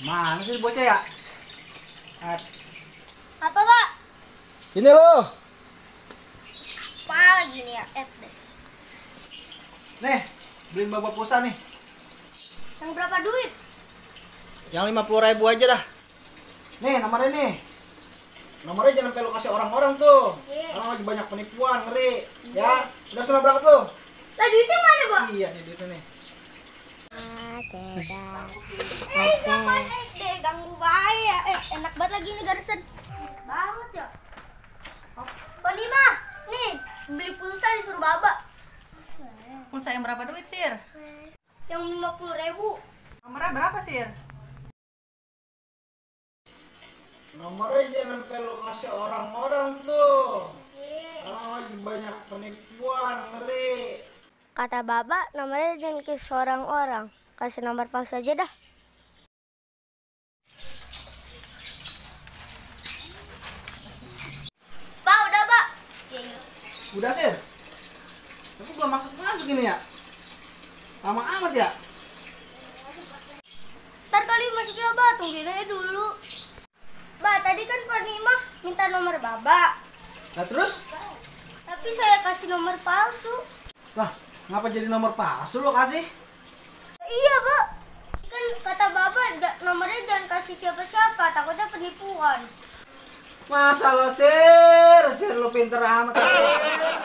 Mana sih bocah ya? Apa, Pak? Ini loh. Apa lagi nih ya? Deh. Nih, beliin bapak pulsa nih. Yang berapa duit? Yang 50.000 aja dah. Nih, nomornya nih. Nomornya jangan kayak lu kasih orang-orang tuh. Orang lagi banyak penipuan, ngeri. Ya, udah sudah berangkat tuh. Lah duitnya mana, Pak? Iya, nih duitnya nih. Jangan ganggu bahaya. Enak banget lagi nih garisan. Banget ya. Pak Nima, nih beli pulsa disuruh Baba. Pulsa yang berapa duit, Sir? Yang 50.000. Nomornya berapa, Sir? Nomornya jangan kayak lu kasih orang-orang tuh. Orang lagi banyak penipuan, ngeri. Kata Baba, nomornya jangan ke seorang orang. Kasih nomor palsu aja dah. Pak, udah, Pak. Udah, Sir. Tapi belum masuk ini ya. Lama amat ya. Ntar kali masuknya, Pak. Tungguin aja dulu. Pak, tadi kan Pak Nima minta nomor Baba. Nah, terus? Tapi saya kasih nomor palsu. Lah, ngapa jadi nomor palsu lo kasih? Iya, Pak. Kan kata Baba nomornya jangan kasih siapa-siapa, takutnya penipuan. Masa lo, Sir? Sir lo pinter amat. Sir.